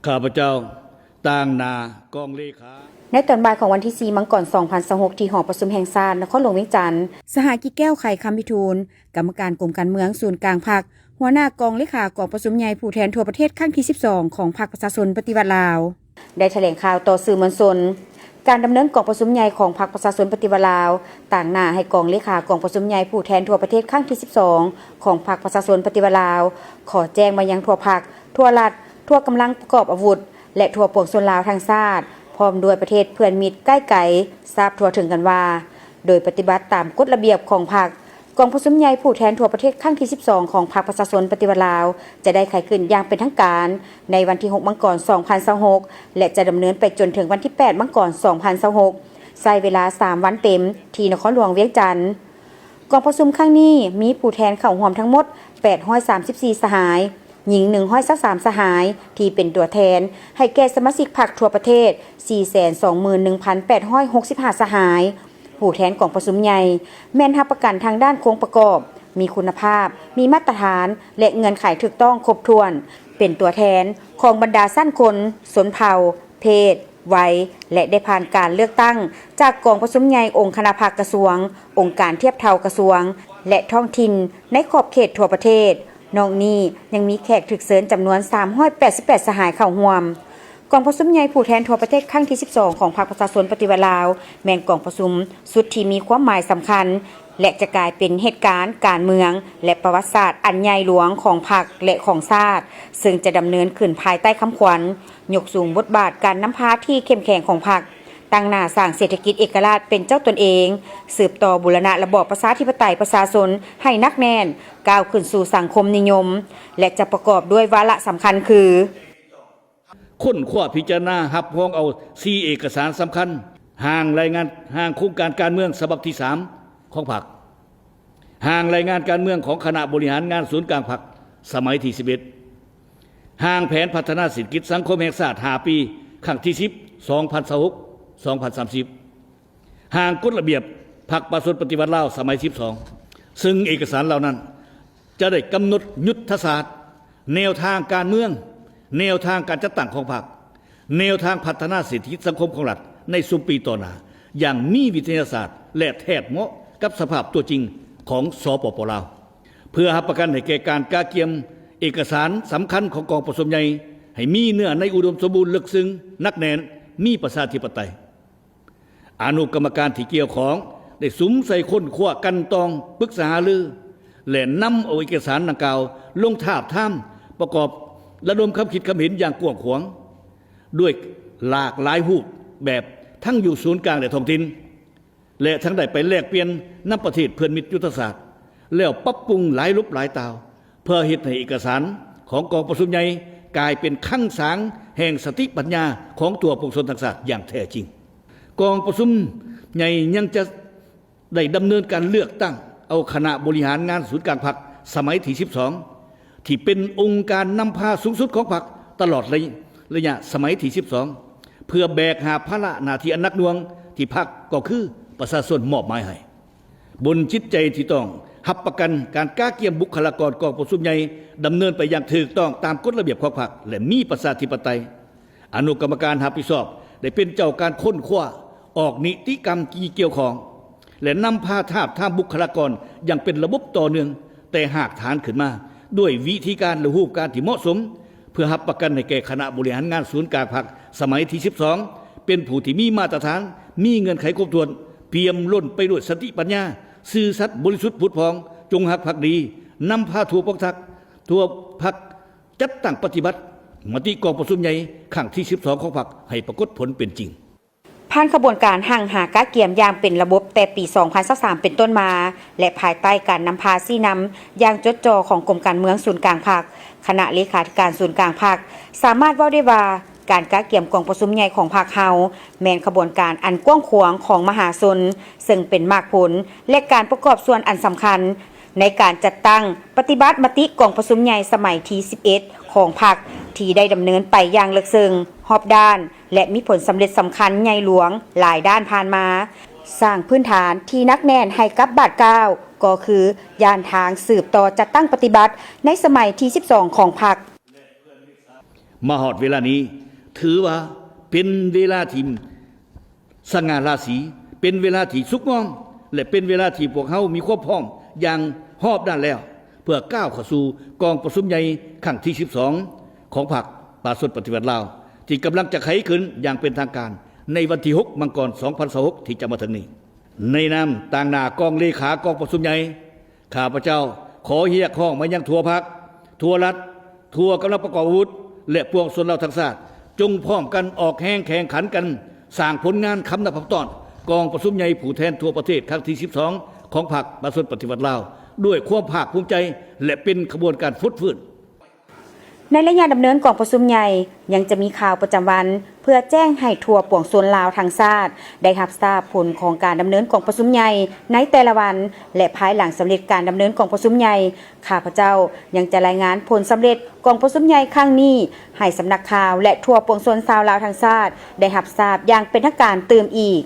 ຂ້າພະເຈົ້າ ຕາງໜ້າກອງເລຂາ. ໃນຕອນບ່າຍຂອງວັນທີສີ່ ມັງກອນ ສອງພັນຊາວຫົກ ທີ່ຫໍປະຊຸມແຫ່ງຊາດ ນະຄອນຫຼວງວຽງຈັນ, ສະຫາຍ ກິແກ້ວ ໄຂຄຳວິທູນ ກຳມະການກົມການເມືອງສູນກາງພັກ, ຫົວໜ້າກອງເລຂາກອງປະຊຸມໃຫຍ່ຜູ້ແທນທົ່ວປະເທດຄັ້ງທີສິບສອງ ຂອງພັກປະຊາຊົນປະຕິວັດລາວ ໄດ້ຖະແຫຼງຂ່າວຕໍ່ສື່ມວນຊົນ. ການດຳເນີນກອງປະຊຸມໃຫຍ່ຂອງພັກປະຊາຊົນປະຕິວັດລາວ, ຕາງໜ້າໃຫ້ກອງເລຂາກອງປະຊຸມໃຫຍ່ຜູ້ແທນທົ່ວປະເທດຄັ້ງທີສິບສອງ ຂອງພັກປະຊາຊົນປະຕິວັດລາວ, ຂໍແຈ້ງມາຍັງທົ່ວພັກ, ທົ່ວລັດ, ທົ່ວກຳລັງປະກອບອາວຸດ ແລະ ທົ່ວປວງຊົນລາວທັງຊາດ, ພ້ອມດ້ວຍປະເທດເພື່ອນມິດໃກ້ໄກ ຊາບທົ່ວເຖິງກັນວ່າ, ໂດຍປະຕິບັດຕາມກົດລະບຽບຂອງພັກ, ກອງປະຊຸມໃຫຍ່ຜູ້ແທນທົ່ວປະເທດຄັ້ງທີສິບສອງ ຂອງພັກປະຊາຊົນປະຕິວັດລາວ ຈະໄດ້ໄຂຂຶ້ນຢ່າງເປັນທາງການໃນວັນທີຫົກ ມັງກອນ ສອງພັນຊາວຫົກ ແລະ ຈະດຳເນີນໄປຈົນເຖິງວັນທີແປດ ມັງກອນ ສອງພັນຊາວຫົກ, ໃຊ້ເວລາສາມວັນເຕັມ ທີ່ນະຄອນຫຼວງວຽງຈັນ. ກອງປະຊຸມຄັ້ງນີ້ມີຜູ້ແທນເຂົ້າຮ່ວມທັງໝົດ ແປດຮ້ອຍສາມສິບສີ່ ສະຫາຍ, ຍິງ ໜຶ່ງຮ້ອຍຊາວສາມ ສະຫາຍ ທີ່ເປັນຕົວແທນໃຫ້ແກ່ສະມາຊິກພັກທົ່ວປະເທດ ສີ່ແສນສອງໝື່ນໜຶ່ງພັນແປດຮ້ອຍຫົກສິບຫ້າ ສະຫາຍ. ຜູ້ແທນກອງປະຊຸມໃຫຍ່ ແມ່ນຮັບປະກັນທາງດ້ານໂຄງປະກອບ, ມີຄຸນນະພາບ, ມີມາດຕະຖານ ແລະ ເງື່ອນໄຂຖືກຕ້ອງຄົບຖ້ວນ, ເປັນຕົວແທນຂອງບັນດາຊັ້ນຄົນ, ຊົນເຜົ່າ, ເພດ, ໄວ ແລະ ໄດ້ຜ່ານການເລືອກຕັ້ງຈາກກອງປະຊຸມໃຫຍ່ອົງຄະນະພັກກະຊວງ, ອົງການທຽບເທົ່າກະຊວງ ແລະ ທ້ອງຖິ່ນໃນຂອບເຂດທົ່ວປະເທດ. ນອກນີ້ຍັງມີແຂກຖືກເຊີນຈຳນວນສາມຮ້ອຍແປດສິບແປດສະຫາຍເຂົ້າຮ່ວມ. ກອງປະຊຸມໃຫຍ່ຜູ້ແທນທົ່ວປະເທດຄັ້ງທີສິບສອງ ຂອງພັກປະຊາຊົນປະຕິວັດລາວ ແມ່ນກອງປະຊຸມຊຸດທີ່ມີຄວາມໝາຍສຳຄັນ ແລະ ຈະກາຍເປັນເຫດການການເມືອງ ແລະ ປະຫວັດສາດອັນໃຫຍ່ຫຼວງຂອງພັກ ແລະ ຂອງຊາດ, ເຊິ່ງຈະດຳເນີນຂຶ້ນພາຍໃຕ້ຄຳຂວັນ ຍົກສູງບົດບາດການນຳພາທີ່ເຂັ້ມແຂງຂອງພັກ, ຕັ້ງໜ້າສ້າງເສດຖະກິດເອກະລາດເປັນເຈົ້າຕົນເອງ, ສືບຕໍ່ບູລະນະລະບອບປະຊາທິປະໄຕປະຊາຊົນໃຫ້ໜັກແໜ້ນ, ກ້າວຂຶ້ນສູ່ສັງຄົມນິຍົມ ແລະ ຈະປະກອບດ້ວຍວາລະສຳຄັນຄື. ຄົ້ນຄວ້າພິຈາລະນາຮັບຮອງເອົາສີ່ເອກະສານສຳຄັນ, ຮ່າງລາຍງານ, ຮ່າງໂຄງການການເມືອງສະບັບທີສາມຂອງພັກ, ຮ່າງລາຍງານການເມືອງຂອງຄະນະບໍລິຫານງານສູນກາງພັກສະໄໝທີສິບເອັດ, ຮ່າງແຜນພັດທະນາເສດຖະກິດສັງຄົມແຫ່ງຊາດຫ້າປີ ຄັ້ງທີສິບ ສອງພັນຊາວຫົກ ສອງພັນສາມສິບ, ຮ່າງກົດລະບຽບພັກປະຊາຊົນປະຕິວັດລາວສະໄໝສິບສອງ, ເຊິ່ງເອກະສານເຫຼົ່ານັ້ນຈະໄດ້ກຳນົດຍຸດທະສາດ, ແນວທາງການເມືອງ, ແນວທາງການຈັດຕັ້ງຂອງພັກ, ແນວທາງພັດທະນາເສດຖະກິດສັງຄົມຂອງລັດໃນຊຸມປີຕໍ່ໜ້າ ຢ່າງມີວິທະຍາສາດ ແລະ ແທດເໝາະກັບສະພາບຕົວຈິງຂອງ ສປປ ລາວ. ເພື່ອຮັບປະກັນໃຫ້ແກ່ການກະກຽມເອກະສານສຳຄັນຂອງກອງປະຊຸມໃຫຍ່ ໃຫ້ມີເນື້ອໃນອຸດົມສົມບູນ, ເລິກເຊິ່ງ, ໜັກແໜ້ນ, ມີປະຊາທິປະໄຕ. ອະນຸກຳມະການທີ່ກ່ຽວຂ້ອງໄດ້ສຸມໃສ່ຄົ້ນຄວ້າ, ກັ່ນຕອງ, ປຶກສາຫາລື ແລະ ນຳເອົາເອກະສານດັ່ງກ່າວລົງທາບທາມ, ປະກອບ, ລະດົມຄຳຄິດຄຳເຫັນຢ່າງກວ້າງຂວາງ ດ້ວຍຫຼາກຫຼາຍຮູບແບບ ທັງຢູ່ສູນກາງ ແລະ ທ້ອງຖິ່ນ ແລະ ທັງໄດ້ໄປແລກປ່ຽນນຳປະເທດເພື່ອນມິດຍຸດທະສາດ ແລ້ວປັບປຸງຫຼາຍລົບຫຼາຍຕ່າວ ເພື່ອເຮັດໃຫ້ເອກະສານຂອງກອງປະຊຸມໃຫຍ່ກາຍເປັນຄັງສາງແຫ່ງສະຕິປັນຍາຂອງທົ່ວປວງຊົນທັງຊາດຢ່າງແທ້ຈິງ. ກອງປະຊຸມໃຫຍ່ຍັງຈະໄດ້ດຳເນີນການເລືອກຕັ້ງເອົາຄະນະບໍລິຫານງານສູນກາງພັກສະໄໝທີສິບສອງ ທີ່ເປັນອົງການນຳພາສູງສຸດຂອງພັກຕະຫຼອດໄລຍະ, ໄລຍະສະໄໝທີສິບສອງ ເພື່ອແບກຫາບພາລະໜ້າທີ່ອັນໜັກໜ່ວງທີ່ພັກ ກໍຄືປະຊາຊົນມອບໝາຍໃຫ້. ບົນຈິດໃຈທີ່ຕ້ອງຮັບປະກັນການກະກຽມບຸກຄະລາກອນກອງປະຊຸມໃຫຍ່ ດຳເນີນໄປຢ່າງຖືກຕ້ອງຕາມກົດລະບຽບຂອງພັກ ແລະ ມີປະຊາທິປະໄຕ. ອະນຸກຳມະການຮັບຜິດຊອບໄດ້ເປັນເຈົ້າການຄົ້ນຄວ້າ, ອອກນິຕິກຳທີ່ກ່ຽວຂ້ອງ ແລະ ນຳພາທາບທາມບຸກຄະລາກອນຢ່າງເປັນລະບົບຕໍ່ເນື່ອງແຕ່ຮາກຖານຂຶ້ນມາ ດ້ວຍວິທີການ ແລະ ຮູບການທີ່ເໝາະສົມ ເພື່ອຮັບປະກັນໃຫ້ແກ່ຄະນະບໍລິຫານງານສູນກາງພັກສະໄໝທີສິບສອງ ເປັນຜູ້ທີ່ມີມາດຕະຖານ, ມີເງື່ອນໄຂຄົບຖ້ວນ, ປ່ຽມລົ້ນໄປດ້ວຍສະຕິປັນຍາ, ຊື່ສັດ, ບໍລິສຸດ, ຜຸດຜ່ອງ, ຈົງຮັກພັກດີ, ນຳພາທົ່ວປະທັກ, ທົ່ວພັກ ຈັດຕັ້ງປະຕິບັດມະຕິກອງປະຊຸມໃຫຍ່ຄັ້ງທີສິບສອງຂອງພັກໃຫ້ປາກົດຜົນເປັນຈິງ. ຜ່ານຂະບວນການຮັ່ງຫາກະກຽມຢ່າງເປັນລະບົບແຕ່ປີສອງພັນຊາວສາມເປັນຕົ້ນມາ ແລະ ພາຍໃຕ້ການນຳພາຊີ້ນຳຢ່າງຈົດຈໍ່ຂອງກົມການເມືອງສູນກາງພັກ, ຄະນະເລຂາທິການສູນກາງພັກ ສາມາດເວົ້າໄດ້ວ່າ ການກະກຽມກອງປະຊຸມໃຫຍ່ຂອງພັກເຮົາ ແມ່ນຂະບວນການອັນກວ້າງຂວາງຂອງມະຫາຊົນ, ເຊິ່ງເປັນໝາກຜົນ ແລະ ການປະກອບສ່ວນອັນສຳຄັນ ໃນການຈັດຕັ້ງປະຕິບັດມະຕິກອງປະຊຸມໃຫຍ່ສະໄໝທີສິບເອັດຂອງພັກ ທີ່ໄດ້ດຳເນີນໄປຢ່າງເລິກເຊິ່ງ, ຮອບດ້ານ ແລະ ມີຜົນສຳເລັດສຳຄັນໃຫຍ່ຫຼວງຫຼາຍດ້ານຜ່ານມາ, ສ້າງພື້ນຖານທີ່ໜັກແໜ້ນໃຫ້ກັບບາດກ້າວ, ກໍຄືຢ້ານທາງສືບຕໍ່ຈັດຕັ້ງປະຕິບັດໃນສະໄໝທີສິບສອງຂອງພັກ. ມາຮອດເວລານີ້ ຖືວ່າເປັນເວລາທີ່ສະຫງ່າລາສີ, ເປັນເວລາທີ່ສຸກງອມ ແລະ ເປັນເວລາທີ່ພວກເຮົາມີຄວາມພ້ອມຢ່າງຮອບດ້ານແລ້ວ ເພື່ອກ້າວເຂົ້າສູ່ກອງປະຊຸມໃຫຍ່ຄັ້ງທີສິບສອງ ຂອງພັກປະຊາຊົນປະຕິວັດລາວ ທີ່ກຳລັງຈະໄຂຂຶ້ນຢ່າງເປັນທາງການໃນວັນທີຫົກ ມັງກອນ ສອງພັນຊາວຫົກ ທີ່ຈະມາເຖິງນີ້. ໃນນາມຕາງໜ້າກອງເລຂາກອງປະຊຸມໃຫຍ່ ຂ້າພະເຈົ້າຂໍຮຽກຮ້ອງມາຍັງທົ່ວພັກ, ທົ່ວລັດ, ທົ່ວກຳລັງປະກອບອາວຸດ ແລະ ປວງຊົນລາວທັງຊາດ ຈົ່ງພ້ອມກັນອອກແຮງແຂ່ງຂັນກັນ ສ້າງຜົນງານຄຳນັບຄຳຕ້ອນກອງປະຊຸມໃຫຍ່ຜູ້ແທນທົ່ວປະເທດຄັ້ງທີສິບສອງ ຂອງພັກປະຊາຊົນປະຕິວັດລາວ ດ້ວຍຄວາມພາກພູມໃຈ ແລະ ເປັນຂະບວນການຟົດຟື້ນ. ໃນໄລຍະດຳເນີນກອງປະຊຸມໃຫຍ່ ຍັງຈະມີຂ່າວປະຈຳວັນ ເພື່ອແຈ້ງໃຫ້ທົ່ວປວງຊົນລາວທັງຊາດ ໄດ້ຮັບຊາບຜົນຂອງການດຳເນີນກອງປະຊຸມໃຫຍ່ໃນແຕ່ລະວັນ ແລະ ພາຍຫຼັງສຳເລັດການດຳເນີນກອງປະຊຸມໃຫຍ່ ຂ້າພະເຈົ້າຍັງຈະລາຍງານຜົນສຳເລັດກອງປະຊຸມໃຫຍ່ຄັ້ງນີ້ ໃຫ້ສຳນັກຂ່າວ ແລະ ທົ່ວປວງຊົນຊາວລາວທັງຊາດ ໄດ້ຮັບຊາບຢ່າງເປັນທາງການຕື່ມອີກ.